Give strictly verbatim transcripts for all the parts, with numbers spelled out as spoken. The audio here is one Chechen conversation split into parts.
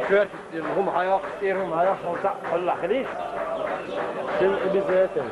Görküp durun, hum hayal, hum hayal olsa Allah bilir. Şimdi bize yeter.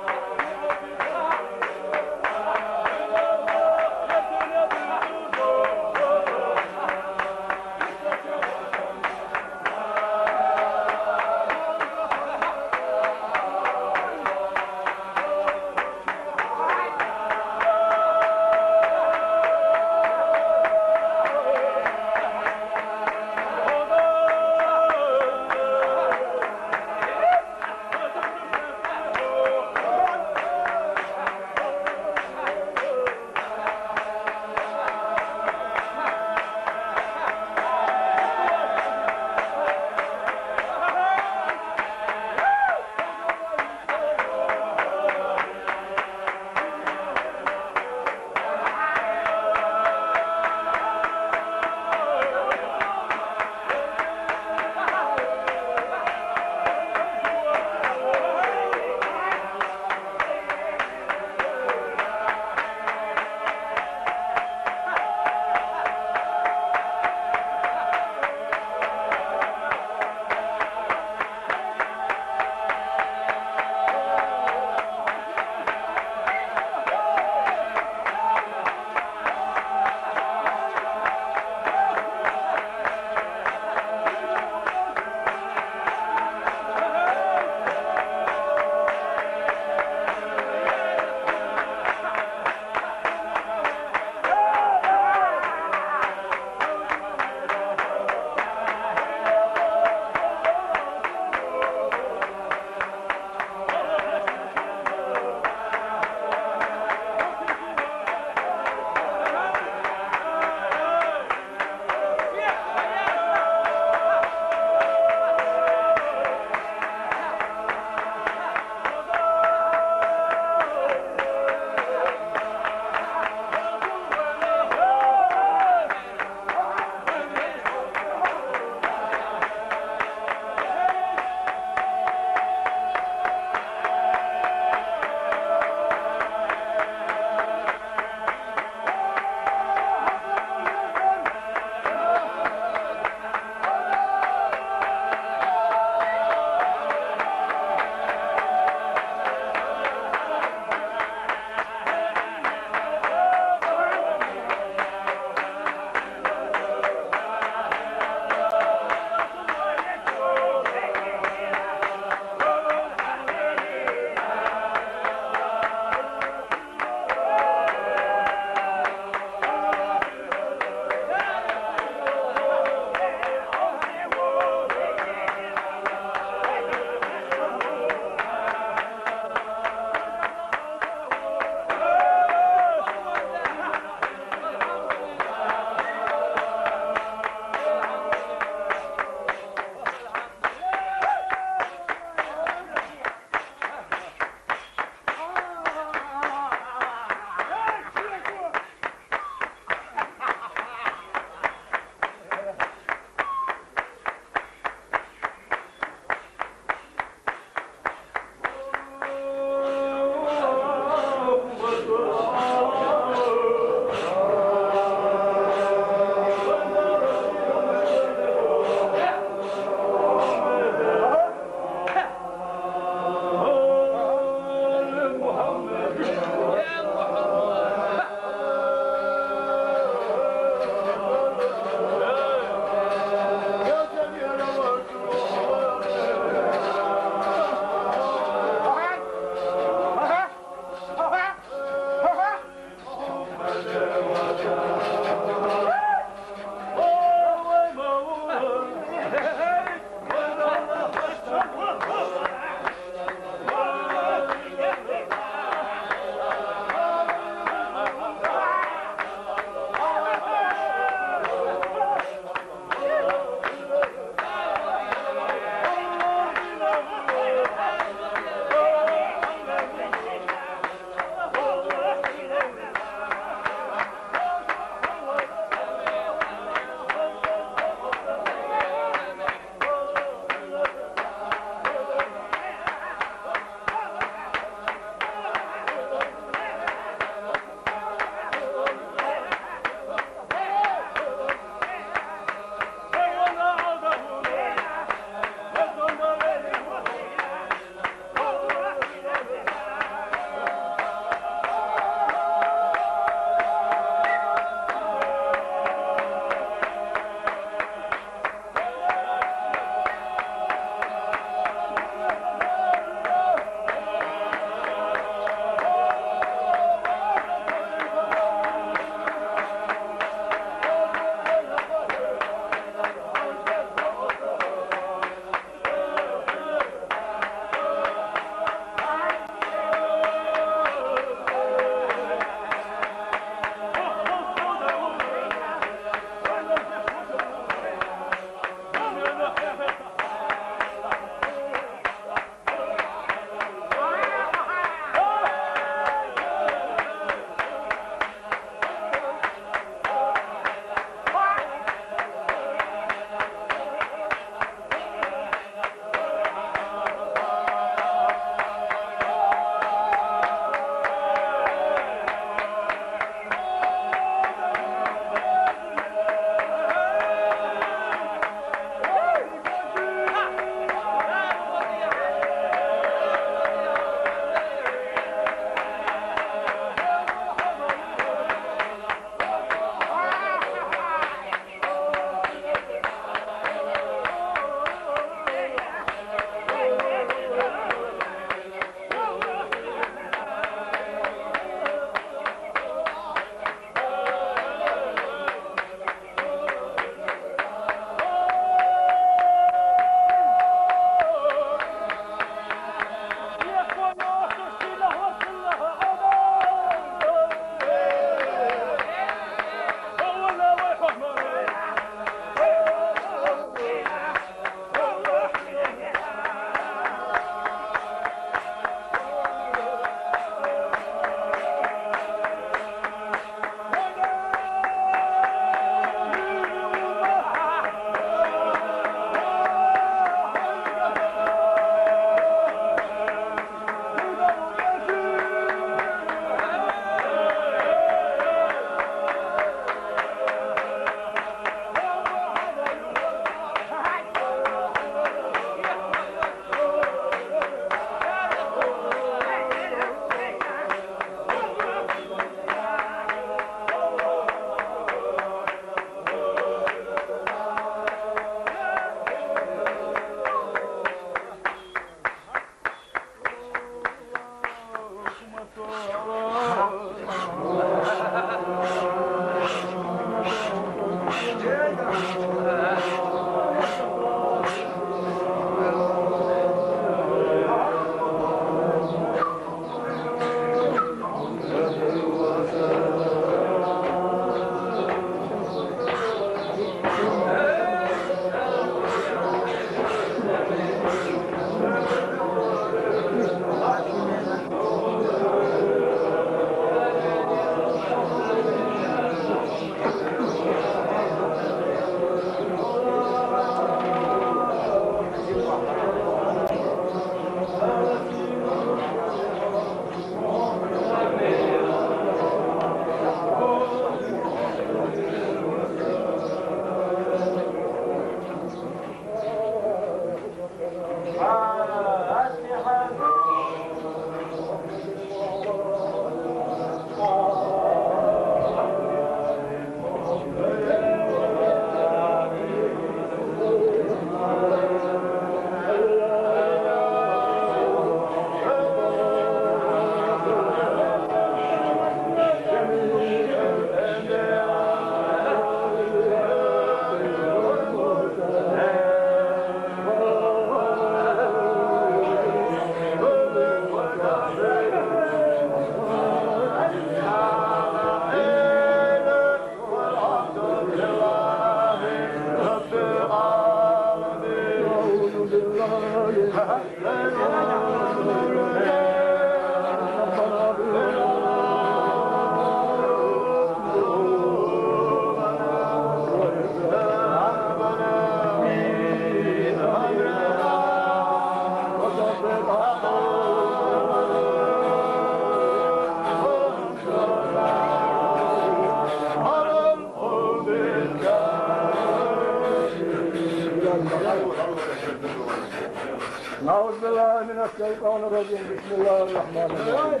الشيطان الرجيم. بسم الله الرحمن الرحيم.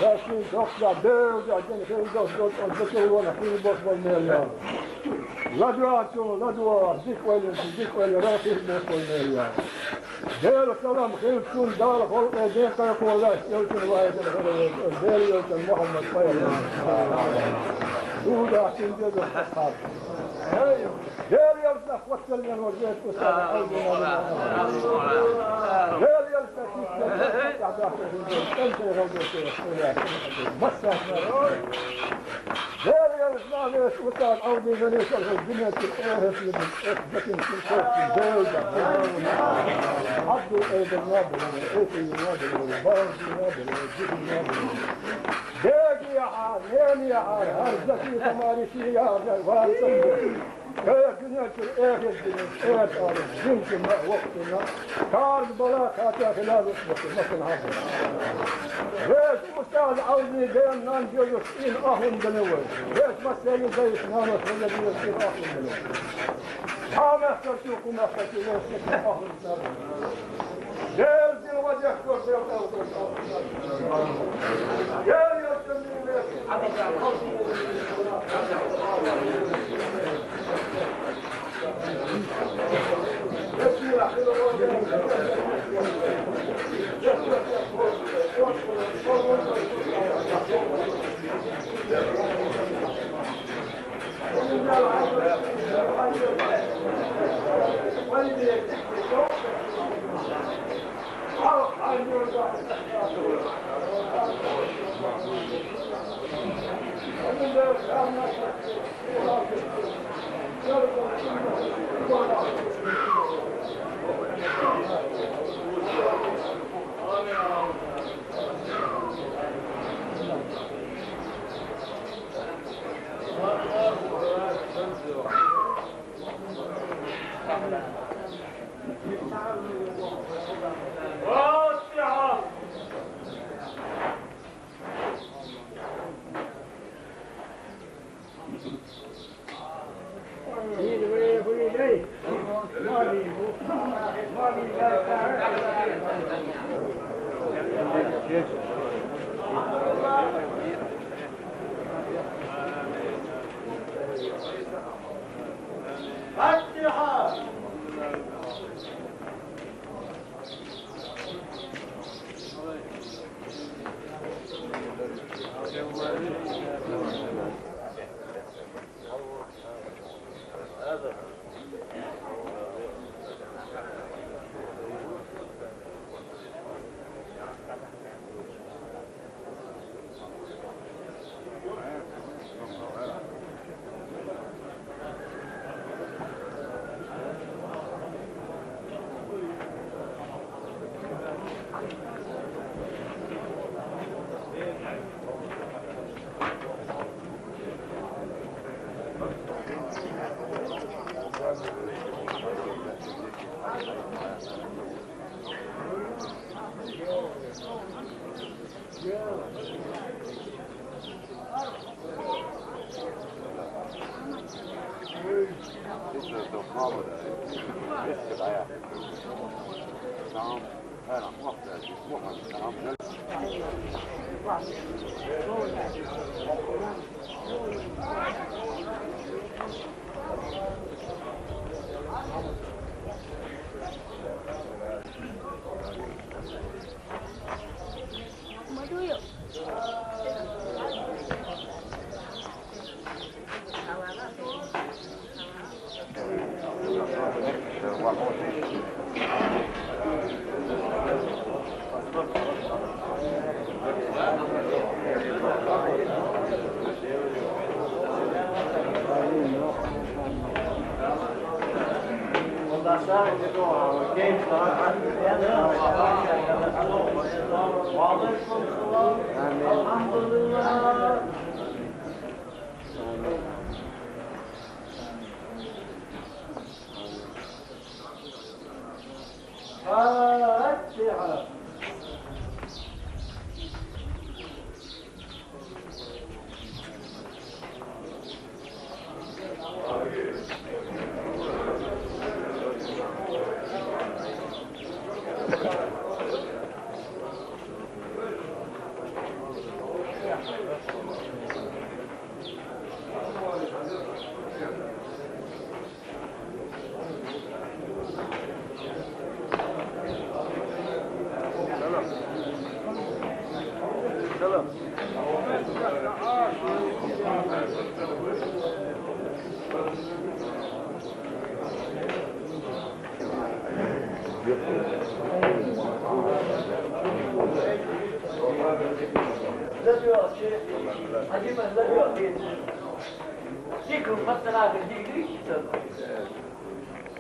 Ясин, докъа, девза, дин хил дос, дос, дос, дос, дос, хил дос, дос, мел яр. Ладуа чун, ладуа, дик вайлин, дик вайлин, ра хил дос, дос, мел яр. Дел салам хил чун, Дала халкъе ден кайхъ валлахь, елчин вайдин хил, Дел елчин Мухаммад пайгъамбар. Дуда хил дос, дос, дос. Дел ялсна хватсалман вазет устад алдина. Дел ялсна хватсалман вазет устад алдина. Масса. Дел ялсна вес устад алдина, не шал дуния ки эхес либин, эх, закин син син, дел да. Абду эйден набил, эйден набил, барди набил, джибин набил. Деги яхар, нени яхар, гьар заки тамари ши яхар, варсан. Кая дуния чур эхес дин, эхес алим, дин чур ма вокътуна. Кард бала ката хилал усмати, масын хабар. Вес устад авзи ден нан джозус ин ахун динавай. Вес масали зайс нанас вала динас ин ахун динавай. Хамас карту кумас карту вес ин ахун динавай.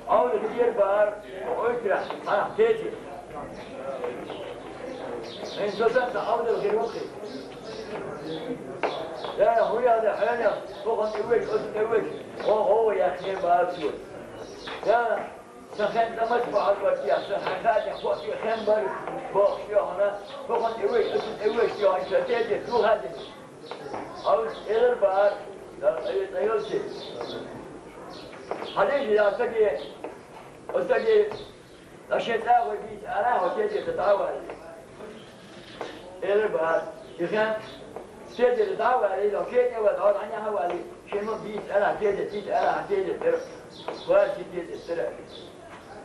Ӏовдал кхер бахар, ойтра, хьа, тезе. Эн со санна Ӏовдал кхер ву-кх. Я, хӀун яхар, хьенех, тхо хӀана тӀевеж, оцу тӀевеж, гӀо, гӀо, яхъе бацо. Я, сан хен тӀамас бахьа варгья, сан хьан хатӀе хӀоъ хен бар, бохуш йохана, тхо хӀана тӀевеж, оцу тӀевеж йохана, сан тезе, ду хадин. Ӏовдал элар бахар, да, айо, айо, се. Хьадийша я саге, о саге, аш шен цӀагӀа бийца ара, хьо тезе тӀа дӀавалли. Элар бахар, и хен, тезе тӀа дӀавалли, хьо шен тӀе вала, хьо дӀа хьа валли, шен ма бийца ара, тезе, бийца ара, тезе тӀера. Варси тезе тӀера.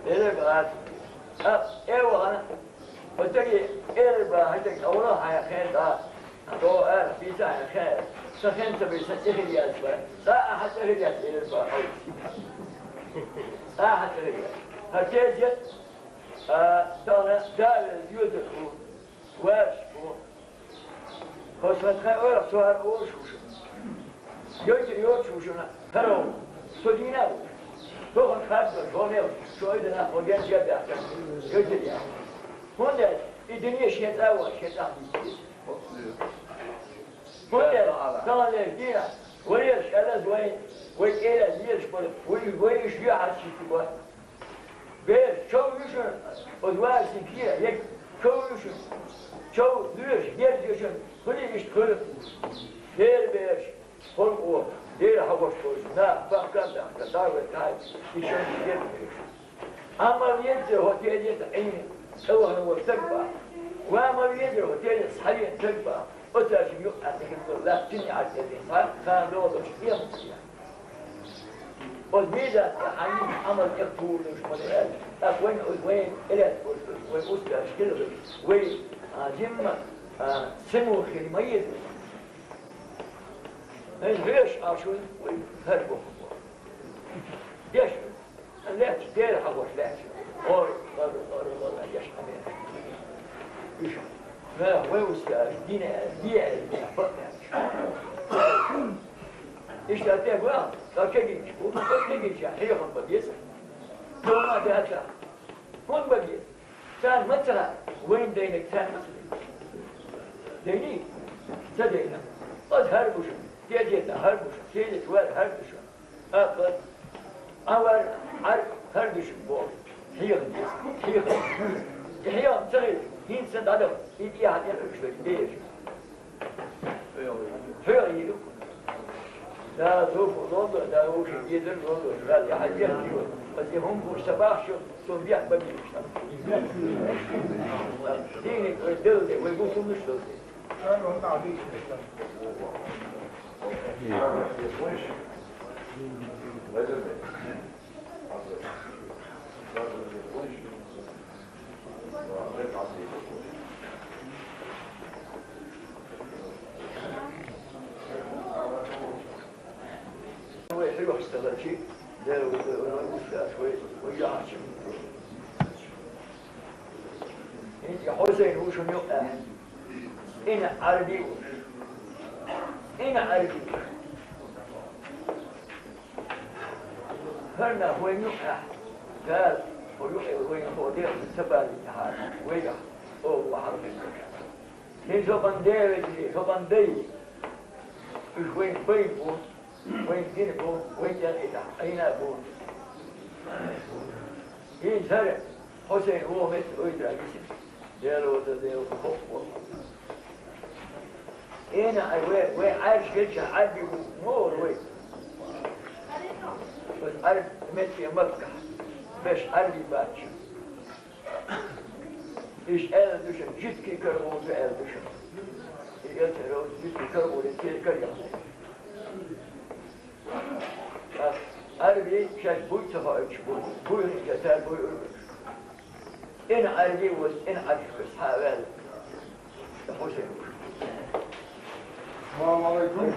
Элар бахар. А, э, вахана. Оцаге элар бахар, хьажа, кӀовла хьайн хен да. До ара, бийца хьайн хен. Сан хен ца бий, сан тӀехир яц бара. ЦӀа ахьа тӀехир яц, элар бахар. ЦӀа ахьа тӀехир яц. ХӀара тезе, а, тахана Дала юьзур ву, варш ву. Хьо сан тхайн ойла, со хӀара олуш ву шуна. Йойтир йоцуш ву шуна, хӀара ву. Со дийна а ву. Тохана харцо, хьо мел, шо ойла нах, хьо генча а баьхкина. Йойтир я. ХӀунда аьлча, и дуьне шен цӀа вара, шен цӀа хӀуьттуьйту. ХӀунда аьлча, тахана леш дийна, варех шаьллаз вайн, вай кӀелаз лелаш бара, вай, вай уьш юьхьӀаьржа шийтта бара. Бераш, чов ю шуна, оцу варсийн кехат, ерг чов ю шуна. Чов лоьраш герз ю шуна, хуьлий иштта хуьлу? Дера бераш, халкъо, Дела хьахош болчу наха бахкам баьхка, дӀа а вай кхайкха, и шайна герз ю шуна. Ӏа ма везара хӀокху тезета Ӏийна, цӀа вахана волу стаг бахьа. Ва ма везара хӀокху тезета схьавеана стаг бахьа. Оцаьршинна юкъахь тӀехь хилла лаьттина яхьаш тезина, цхьа, цхьана догӀу долуш кхиам ца яхь. Оцу мизан тӀехь хьан йина Ӏамал тӀехь тухур долуш ма ду аьлла. ТӀаккха вайна оцу вайн элаьцна болуш долуш, вайн устазаш хилла долуш, вай, а, жимма, а, самукъа хила ма еза. Вайн хьоьжуш Ӏаш вай, вай хӀара боху боху. Деш вай. Лаьтташ, Дела хьахош лаьтташ. Ой, ой, ой, ой, ой, еш хьан бен. Уьш. Ва, вай устаз, дина, диа, диа, хӀоъ лаьтташ. Иштта тӀе ваха, ткъа кегийча, ткъа кегийча, хьехам бан деза. Дома даьлча, хӀунда бан деза? Царна ма ца хаьа, вайн дайнарг царна ма ца дайна. Дайний? Ца дайна. Аса хӀара бу шуна, тезета хӀара бу шуна, тезета вара хӀара бу шуна. Апа, Ӏа вар, Ӏар, хӀара ду шуна боху. Хьеха деза, хьеха. И хьехам ца хилча, хӀинца дӀадала, и тӀехьа тӀекхуьуш верг деза. Хьоьга йийр ю. Да, зуфу лолла, да, вуша дезар лолла, да, я хьан дехьа йо. Аса и хӀума бу ша бахча, цунна бехк бан безаш. Дийне, вай делла де, вай гусулнаш долу де. Вай хьоьхуш ца хилча, Дела ву, вай, вай, вай, вай, вай, вай, вай, вай, вай, вай, хӀинца Хьусайн ву шуна юкъахь. ЦӀена Ӏаьрби ву. ЦӀена Ӏаьрби ву. ХӀара нах вайн юкъахь, Дала, хьо юкъе вайна хьо дехна ца балийтахьара, вайгахь, оха вахьал хир. Хин хӀокхуьнан ден вежарий, хӀокхуьнан дай, уьш вайн байна бу, вайн дина бу, вайн тӀе а тӀехь Ӏийна а бу. ХӀинца хӀара Хьусайн вон меттиг ойдра гисина. Дела ву ца, Дела ву ца, хӀокху вон. ТӀена а вай, вай Ӏаьржа хилча Ӏаьрби ву, муха ву вай? Оцу Ӏаьрби меттиг Маккахь, беш Ӏаьрби бац. Иштта аьлла ду шуна, жуьгтий кара гӀур ду аьлла ду шуна. И элчано жуьгтий Ӏарбий шаьш буй ца хоуьйтуш бу, буй хилча, цара буй уьллуш. ТӀина Ӏарбий ву, тӀина Ӏарбий ву, схьа а ваьлла. Хьусейн. Салам алейкум.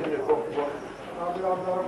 Аллаху акбар.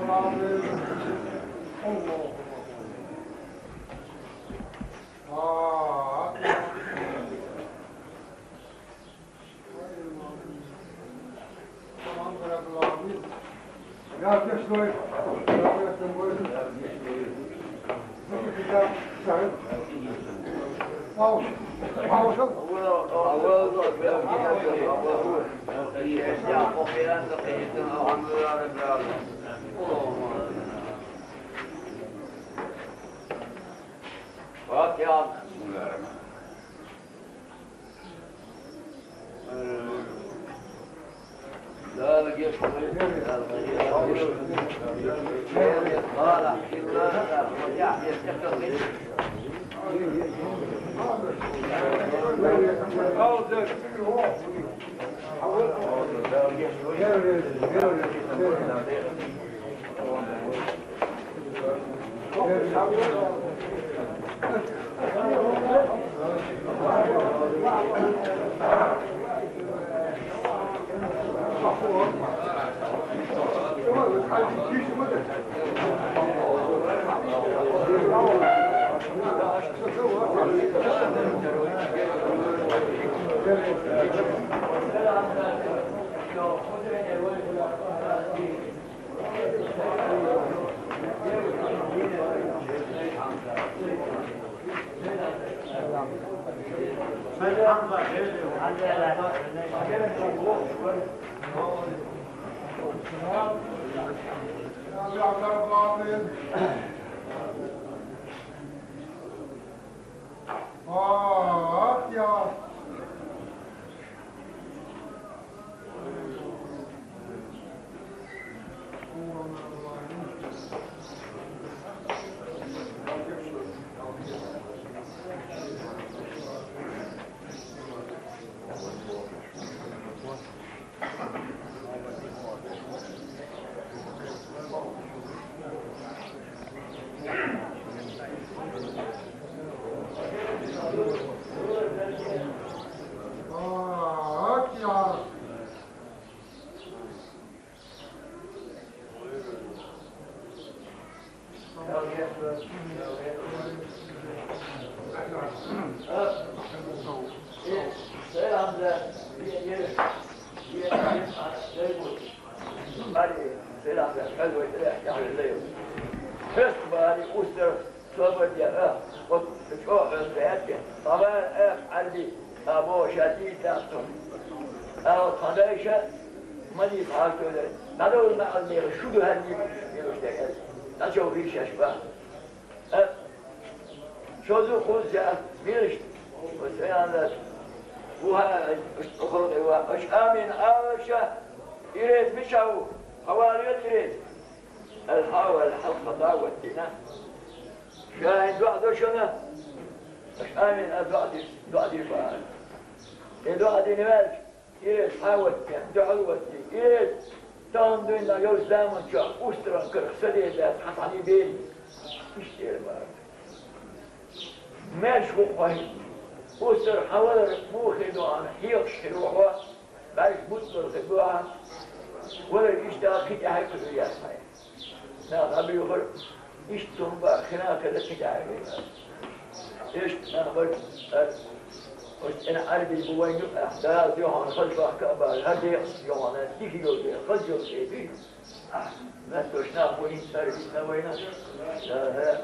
Фестивале устар собар яра, вот чӀоагӀа хьоьжуш даьтта, дӀавала аьлла Ӏарби, а боху ша дийца дац цунна. ТӀаккха тхан дайша ма дийца хьажа тоьлар, дӀадовла маьӀал мера шу ду хӀара дийца мелуш дерг аьлла. ДӀачовхийша шаьш баха. Э, шозу кхузза яа, милашта, ва саянлас, ву хьа, аша тӀехула тӀе ван, аша амин алаша, ирез мича ву, хьавалийла ирез. Алхьа вал хьалха дӀа ваттина. Ша хӀин доӀа до шуна, аша амин а доӀа дир, доӀа дир бахьана. И доӀа дина ваьлча, Ирез хьан ватте, дуьхьал ватте, ирез, тахана дуьйна йолчу заманчохь устаран карах саде дац хьан цхьаний бери. Иштта эр бара. Меш ву хьо, устар хьан валар муха хир ду хьан, хьехаш хир ву хьо, баьш буцлур хир ду хьан, валар иштта кхин тӀаьхьа кхуьур яц хьайн. Нах дӀабуьйхура, иштта хӀума бара, хина а хилла кхин тӀаьхьа вина. Иштта нах бара, ас, оцу цӀена Ӏарбий бу вайн юкъахь, Дала дуьхьал хаза бахка а бара, хӀара декъашца юхана, дика йолу дела, хаза йолу дела дуй. Ахь, латтош нах бу хӀинца хӀара витина вайна. Да, хӀара,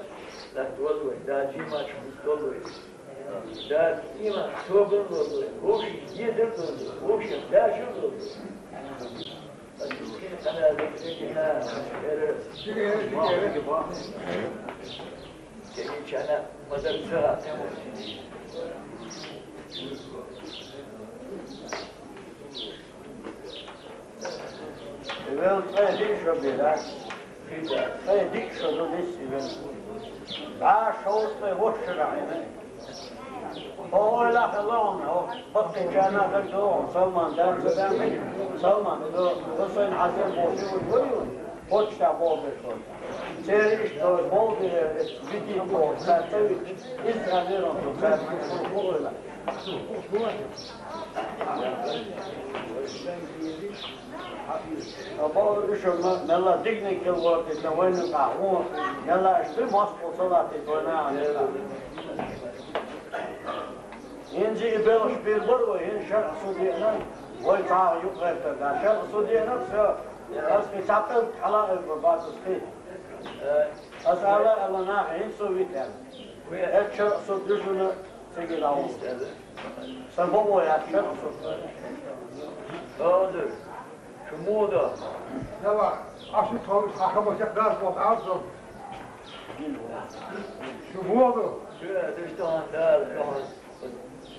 латта волу вай, да, жимачу хӀума долу вай. Да, ийман, собар лолу вай, вовшийн дезар долу вай, вовшийн дашар долу вай. Вел цӀе диъ шо бира, цӀе диъ шо ду дисса вел. ДӀа шовзткъе вуьш шо Ӏийна. Ойла хилла хьуна, хьо баккхийчарна хир ду, Салман, дан ца дан, Салман, ду, Хусайн Хьасан бохуш вуй, вуй, почта бохуш вуй. Цериш ду, болдире, видео, царца вич, иза хьалирон ду, царца вич, ойла. Абал уьш ма-, мелла дигниг хила вортита вайна къахьо, мелла ишта мостагӀа салатита вайна. ХӀинца и белхаш бийр бара вай, хӀинца шарӀа суд еана, вай цхьа юкъ гӀертар дац. ШарӀа суд еана, всё, ас кхин цхьа пӀелг хьала а бац ас кхин. Ас ала, ала наха, хӀинца со витар. Эцу шарӀа суд ду шуна цига дӀавола. Сан бакъо яц шарӀа суд. Хьаалар, шу муха ду? Давай, а шу тхо хьахабар чекхдалаш болх Ӏа со. Шу муха ду? Шу, э, ду шу тхо, да, тхо.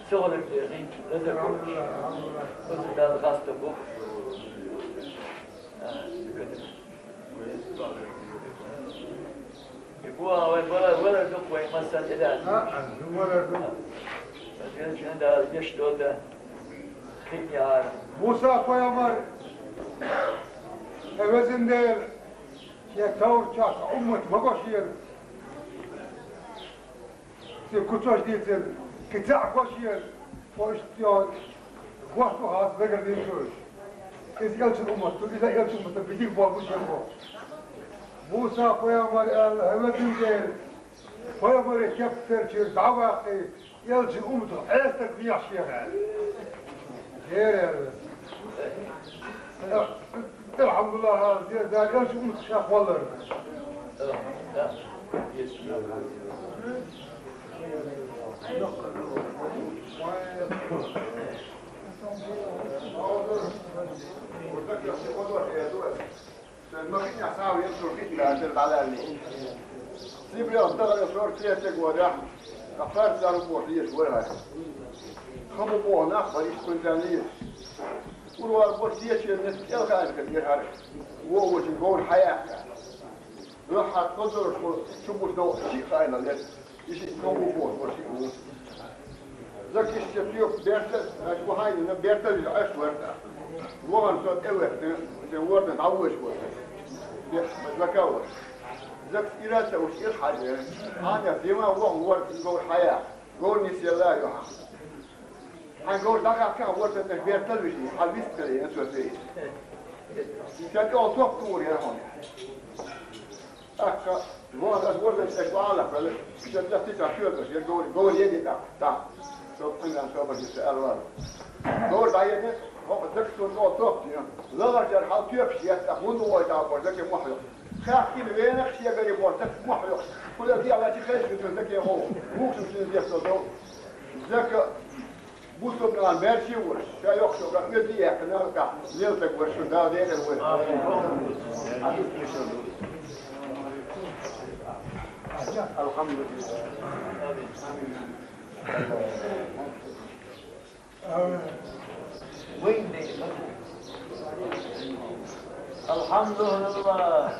Согъалак де, хин, лазар бу. Алхамдулиллах, алхамдулиллах. Узу дала хаста бу. А, и бу, а, вай вала, вала дук вай масал идан. А, а, ду вала дук. Везан Дала гешт долда. Хин яр. Муса пайхамар, э, везан Дела, шен тавр чохь уммат ма гошера. Цуьнан куцаш дийцина, кхин цхьаъ гошера, тхо иштта йогӀу, гошду хьан дагардийна шу уьш. Иза элчан уммат ду, иза элчан уммат ду, битиг боху шен боху. Муса пайхамар аьлла, хӀай везан Дела, пайхамарийн кеп тера чуьра дӀа а ваккхий, элчан умматах Ӏесарг вехаш шех аьлла. Хера аьлла. Алхьамдулиллах, Дела, Дала элчан умматах ша кхоллар. Сан махине схьа вен цо хи дилла, дӀалаьллий. Сибрел тахана сорок третий годехь, ткъа парс дар боху леш вара хьара. Хама боху нах бара иштта кхуьнтан леш. Урвал бо кечен мет кӀел хаьа хир яра хьара. Вогочун говр хьаяккха. Рахьат кхозарш бо чу буш дов шиъ хьайна леш. И шиъ кхо бу боху, бо шиъ бу. Закиш се тюк берта, аш бу хьайна берта лиш аш варта. Воган со тӀе варта, се ворда дӀавош варта. Беш, закавар. Закс ирата уш ир хьаде. Аня дима воган ворда говр хьая. Говр нисела юха. Хьан говр дагахь кхаьа ворта тӀе бертал вижний, хьан вист кхеле, я цо цей. Ша тӀе ол топ тур яра хьуна. Аккха, вон ас ворта тӀе бала кхеле, ша тӀе тита чуьрташ, я говр, говр еди тӀаккха, тӀаккха. Со пхьинан собар диса аьлла. Говр дӀаеди, хӀокху даксун ол топ дина. Лагар жар хьал тоьпаш ятта, хӀунда вой тӀаккха, даке мохь йо. Хах кина венах шегари бор, дак мохь йо. Худа диала чи хеш, даке хо. Мухсу син дехто дов. Зака бусурнан берчи вуш, ша йоккхуш йола оьзда яьккхина, тӀаккха лелтаг вуш, шу Дала декъар вуш. Алхамдулиллах. Алхамдулиллах.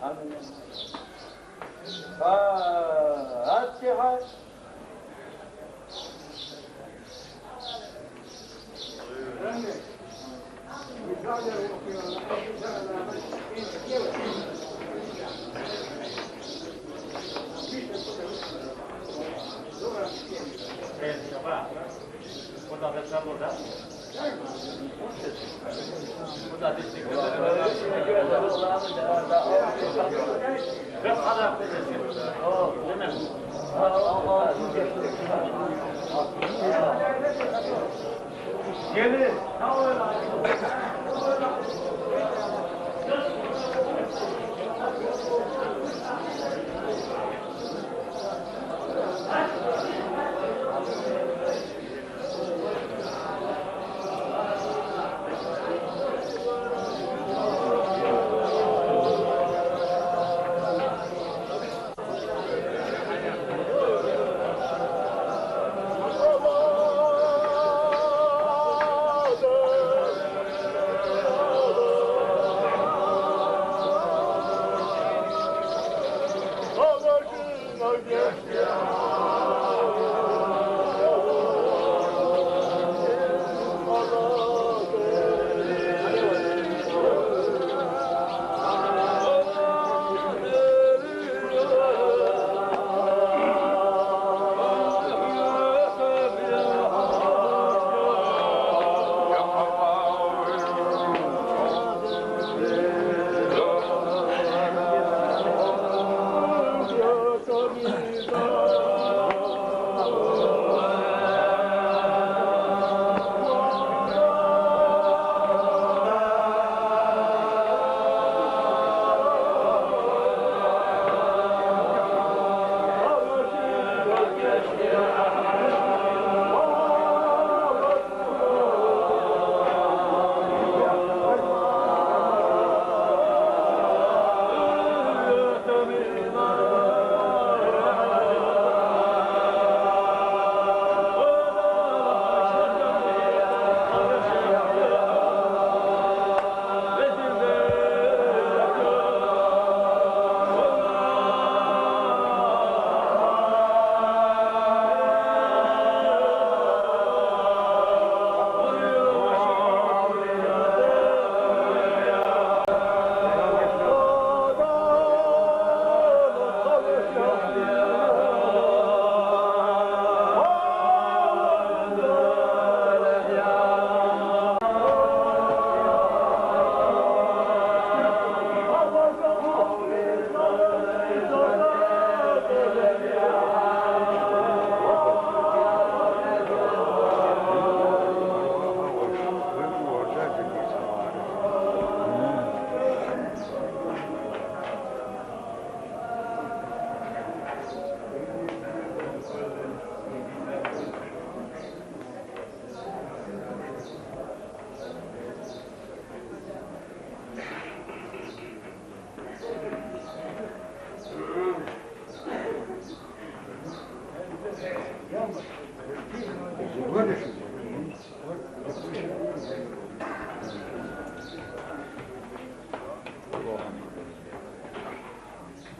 Амин. Фатихьа.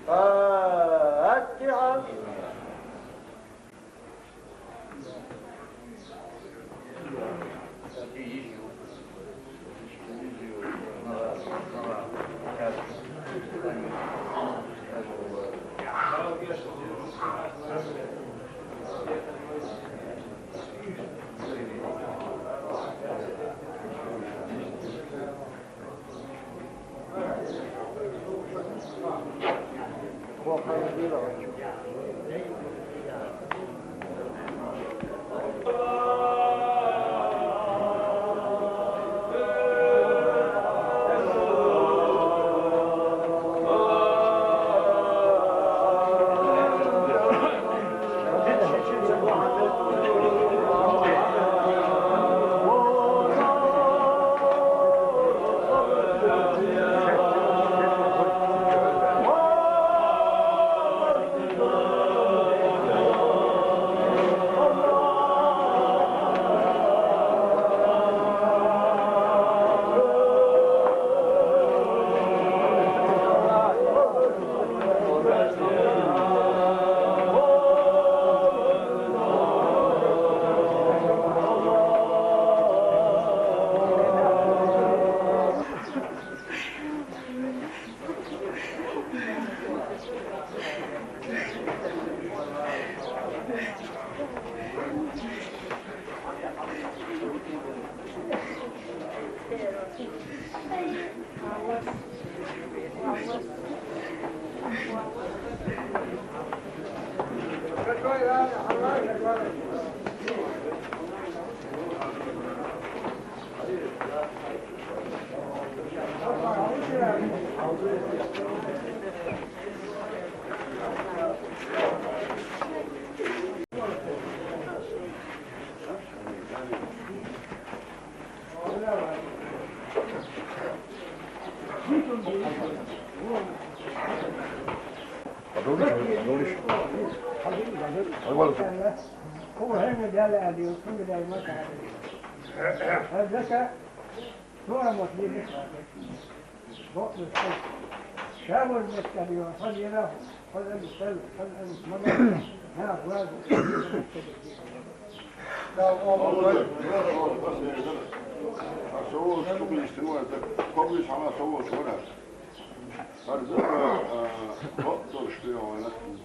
فاتحة.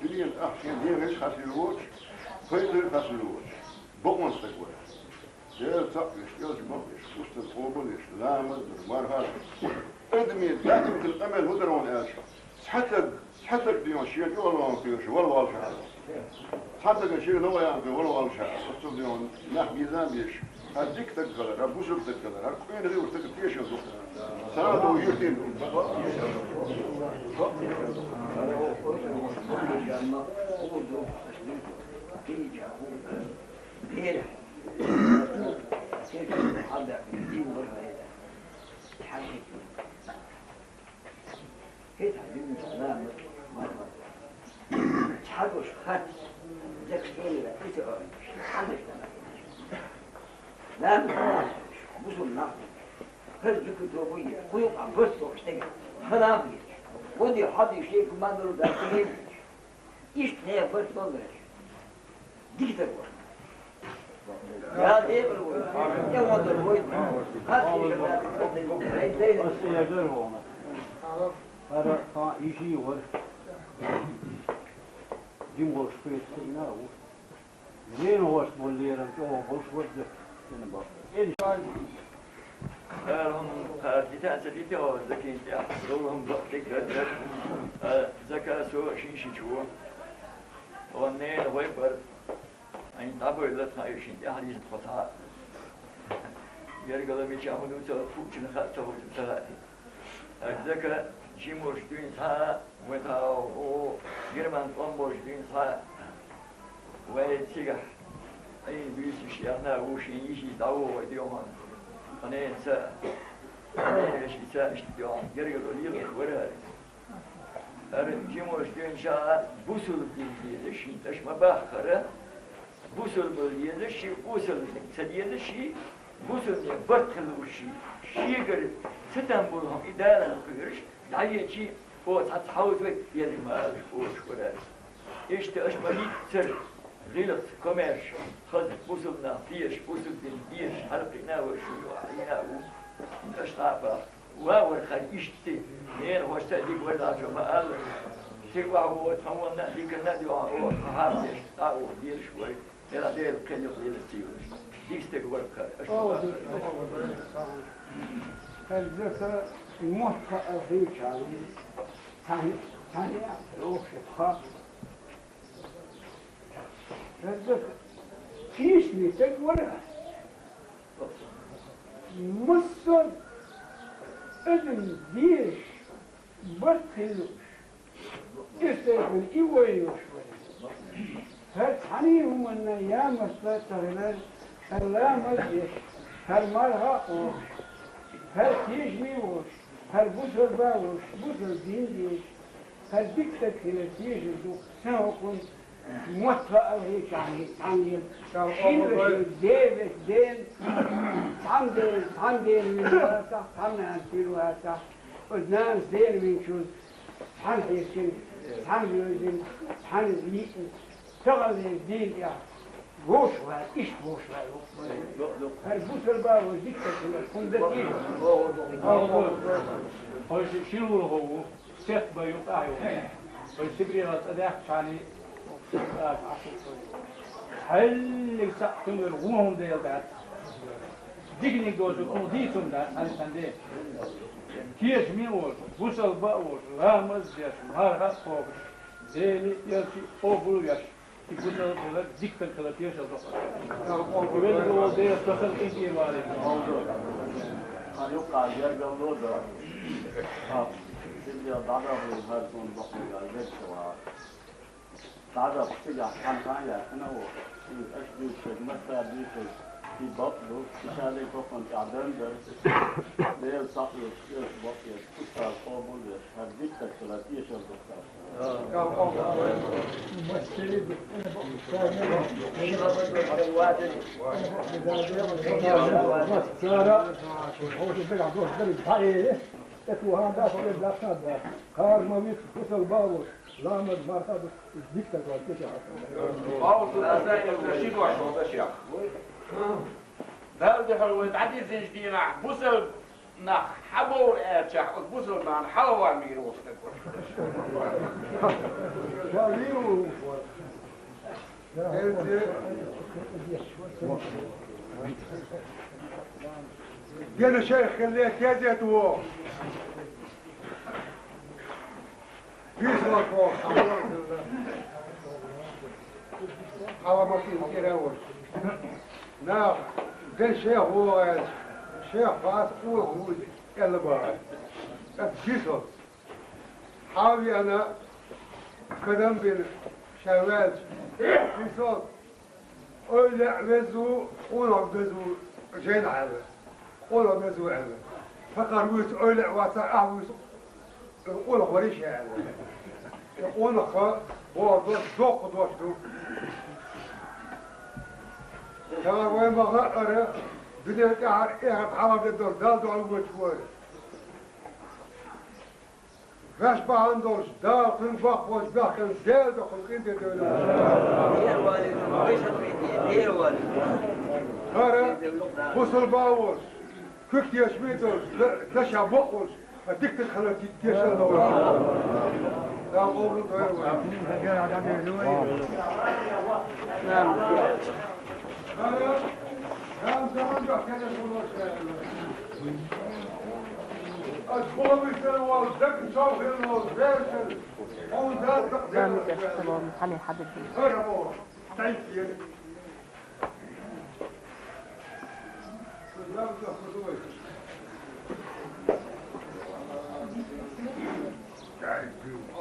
Дуьнен ахча дегӀ хасвелла воцуш, пайда хасвелла воцуш, бакъонан стаг вара. Дела цхьаъ веш, кӀелча бакъ веш, устаз къобал еш, ламаз дар, мархӀар. Адамийн даим хила къамел хӀун дара хьуна аьлча, цхьа стаг, цхьа стаг дийна шен чӀоагӀа лоам кхоьруш, вала волуш хьаьа. Цхьа стаг шен новкъа яхна кхоьруш, вала волуш хьаьа. Оццул дийна нах мизан беш, хӀара дика стаг хилар, хӀара бусалба стаг хилар, хӀара къонах хилар стаг тешаш ду. Царна ду юьртийн ду. Хетар дин салам, мархабат. Чхьагуш хат, декстойла, итоан, хадаш. Лам, бусул нах. Хар зуку тобуй, куюк а бос бос тег. Халам. Води хади шейх мамру да килим. Ишт не бос бос. Диктор вар. Я дебр вар. Я вадр вар. Хас ишт. Ара та иши вар. Дим вар шприт сина вар. Зен ваш боллерам чо ваш вар. Сина ба. Эн Алхам кхардита ца дите о закинтя. Алхам бахтик гадрат. Закасо шиншичу. Оннен вайбар. Айн табой лат хайшин. Я хадис хата. Гергала мича худу ца фучна хата худу ца хати. Закка жимурш дуьнца, вай тхьа, о, герман тӀом болуш дуьнца, вай цигахь, Ӏийна буьйсуш яхна, ву шен йиш иза дӀавогӀу вай дуьхьал. Ткъа ненца, ненаш ица иштта дуьхьал, гергара лелаш вара хӀара. ХӀара жимурш дуьнца бусулба дин дезаш, хӀинца аша ма баххара, бусулба дезаш, ши бусулба ца дезаш, ши бусулба барт хилла уьш, ши шегара ца там болу хӀума и Дала кхоьруш, дӀавечи, о, цхьацца хьовзавай, еза ма алаш, оша кхуьрара. Иштта аша ма дийццара, гӀиллакхца комаьрша, хаза бусулба нах дезаш, бусулба дин дезаш, хьалакхиъна вай шу юкъа, хьийна а ву, аша дӀа а бахка. Ва вара хьан иштта, ненахошца дика вара дӀачо ма алла. Ши ваха вогӀу, тхан ванна а диканна а дуьхьа, о, хьан хьарам деш, дӀа а вогӀу, дезаш вара. Дела Дела кхел юкъа лелаш ца йолуш. Дика стаг вара кхара, аша ма баххара. Хьаьрзака мотт хаа хилчарна, цхьаьна, цхьаьна а лохуш хаа. Хьаьрзака кийсаме стаг вара. Массо а адам дезаш барт хилла уьш. Иштта и вайна йолуш вара. ХӀара цхьаьна а хӀуманна ямарта ца хилар, хӀара ламаз деш, хӀара марха а кхобуш, хӀара тешаме а волуш, хӀара бусалба а волуш, бусалба дин дезаш, хӀара дика стаг хилар тешар ду, сан хӀокхунна мотт хаа хилчарна, цхьаьна шина шуьйра ден веца ден, цхьана ден, цхьана ден вина вацахь, цхьана нана вина вацахь, оцу нанас ден винчунна цхьаьна хьийзина, цхьаьна вевзина, цхьаьна йиъна, таханлера дийна тӀехь вовшах ваьлла, иштта вовшах ваьлла ву. ХӀара бусалба ву, дика стаг хилар, хӀунда тӀе? Хьо ши-, ши лулахо ву, сетта бан юкъахь а ю. Вай Сибрера цӀа даьхкачарний, хьаллиг цхьаъ цуьнгара вон хӀума дела дац. Диканиг доцург хӀума дийца хӀума дац, хьан санна де. Тешаме а волуш, бусалба а волуш, ламаз а деш, марха а кхобуш, Дела а, элча а къобал а веш, и бусалба хилар, дика стаг хилар тешар ду. Велла волу Дела тахана тӀе а валийта. Хьан юккъахь гергарло а дар. Хьан, синдел дӀадахале хӀара суна баккхийга герга ца вахара. ДӀадахча цигахь цхьана хан яьккхина а ву. Иза аша дуьйцург, массара дуьйцург, и бакъ ду, и шадерг хӀокхунна тӀехь дан дара. Дела схьа а везаш, оьшуш бакъ еза, устаз къобал а веза, хӀара дика стаг хилар тешар ду. Дала дуьхьал вай дӀадирзинчу дийнахь, бусалба нах хьабовла аьллачохь, оцу бусалбанна хьалхаван мийра волу стаг вара. Дена шайх хилла тезет ву. Висла кхо хьалама кхин кӀира а волуш. Нах, де шех вогӀу аьлча, шех вац, оха вуй, аьлла бахара. ТӀаккха висла. Хьа а веана, кадам бина, Ша ваьлча, иза эвлаъ веза, къонах веза, жайна хьаьвза. Къонах веза аьлла. Сакхар вуьйцу эвлаъ вацахь, ахь вуьйцу къонах варий ша аьлла. И къонах бохург дош, доккха дош ду. Сакхар вай ма хаьара, дуьнен тӀехьара эхарт хьалха де долу Далла дуьхьал воьдуш вара. Ваьш бахьана долуш, Дала цуьнан баккхалш баьхкина, Дела доккхал къинтӀера девлла. ХӀара бусалба а волуш, куьг тешаме а долуш, ла-, лаша бакъ волуш, ткъа диканиг хилар тешалла вай. Дала къобал дойла вай.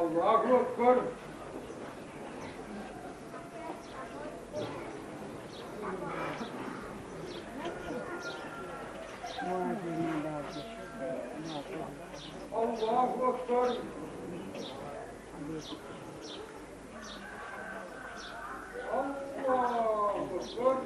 Аллаху акбар! Аллаху акбар! Аллаху акбар!